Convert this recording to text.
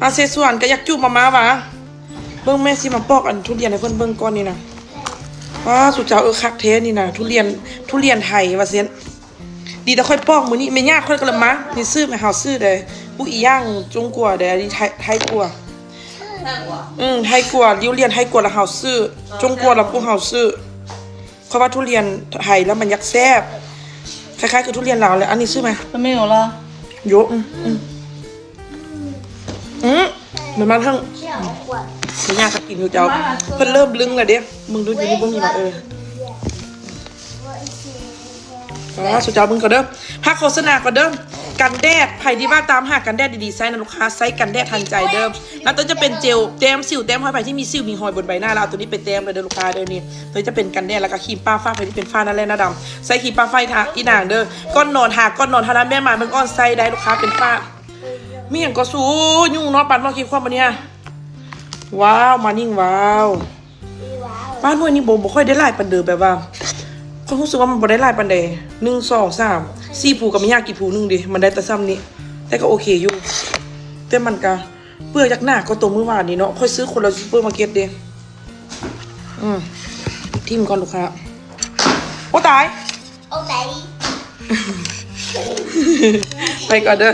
ມາເຊຊວນກໍຢາກຈູບມາມ່າຫວາ. ເບິ່ງ ແມ່ຊິມາປອກອັນທຸລຽນໃຫ້ເພິ່ນເບິ່ງກ່ອນນີ້ນະ. ວ້າ ສູ່ເຈົ້າ ເອີ ຄັກແທ້ນີ້ນະ ທຸລຽນ ທຸລຽນໄທວ່າຊັ້ນ. ດີແຕ່ຂ້ອຍປອກມື້ນີ້ ແມ່ຍ່າຂ້ອຍກໍເລີຍມາ. ນີ້ຊື້ ແມ່ເຮົາຊື້ເດ້ ປຸອີ່ຢ່າງ ຈົງກົວເດ້ ອັນນີ້ໄທ ໄທກົວ ອືມ ໄທກົວ ດິວລຽນໄທກົວ ແລ້ວເຮົາຊື້ ຈົງກົວ ແລ້ວພວກເຮົາຊື້. ເພາະວ່າທຸລຽນໄທແລ້ວມັນຢາກແຊບ ຄ້າຍໆຄືທຸລຽນລາວແຫຼະ. ອັນນີ້ຊື້ໄໝ? ກໍມີຢູ່ລະ ໂຢ ອືມ ອືມ ອືມ ມັນມາເຖິງ ແມ່ຍ່າກໍກິນຢູ່ເຈົ້າ. ເພິ່ນເລີ່ມລຶ້ງແລ້ວເດ້ ມຶງດູຢູ່ນີ້ບໍ່ມີຫວາ ເອີ. ອໍ ສູ່ເຈົ້າເບິ່ງກ່ອນເດີ ພັກໂຄສະນາກ່ອນເດີ. ກັນແດດ ໃຜທີ່ວ່າຕາມຫາກັນແດດດີໆໃຊ້ນະລູກຄ້າ ໃຊ້ກັນແດດທັນໃຈເດີ. ແລ້ວຕົວຈະເປັນເຈວແຕ້ມສິວແຕ້ມຮອຍ ໃຜທີ່ມີສິວມີຮອຍບົນໃບໜ້າ ແລ້ວເອົາຕົວນີ້ໄປແຕ້ມເລີຍເດີລູກຄ້າເດີ. ນີ້ ຕົວຈະເປັນກັນແດດ ແລ້ວກໍຄຣີມປາບຝ້າ ໃຜທີ່ເປັນຝ້າໜ້າແລ້ງໜ້າດຳ ໃຊ້ຄຣີມປາບຝ້າທາ. ອີ່ນາງເດີ ກ້ອນນອນ ຫາກ້ອນນອນເທົ່ານັ້ນ ແມ່ໝາຍເບິ່ງອ່ອນໃຊ້ໄດ້ລູກຄ້າ ເປັນຝ້າ. ມີຫຍັງກໍສູ ຍຸງເນາະ ປານເວົ້າຄິດຄວາມບັດນີ້. ວ້າວ ມານິງ ວ້າວ. ປ້າ ໜ່ວຍນີ້ບໍ່ ບໍ່ຄ່ອຍໄດ້ຫຼາຍປານໃດ ແບບວ່າ ຂ້ອຍຮູ້ສຶກວ່າມັນບໍ່ໄດ້ຫຼາຍປານໃດ ໜຶ່ງ ສອງ ສາມ ສີ່ພູ ກໍແມ່ນຢາກກິນພູໜຶ່ງເດ້ ມັນໄດ້ແຕ່ສ່ຳນີ້ ແຕ່ກໍໂອເຄຢູ່ ແຕ່ມັນກໍເປືອກຢາກໜາກວ່າໂຕມື້ວານນີ້ເນາະ. ຂ້ອຍຊື້ຄົນລະຊຸບເປີມາເກັດເດ້. ອືມ ຖິ້ມກ່ອນລູກຄ້າ. ໂອ້ຕາຍ ໂອ້ຕາຍ ໄປກ່ອນເດີ.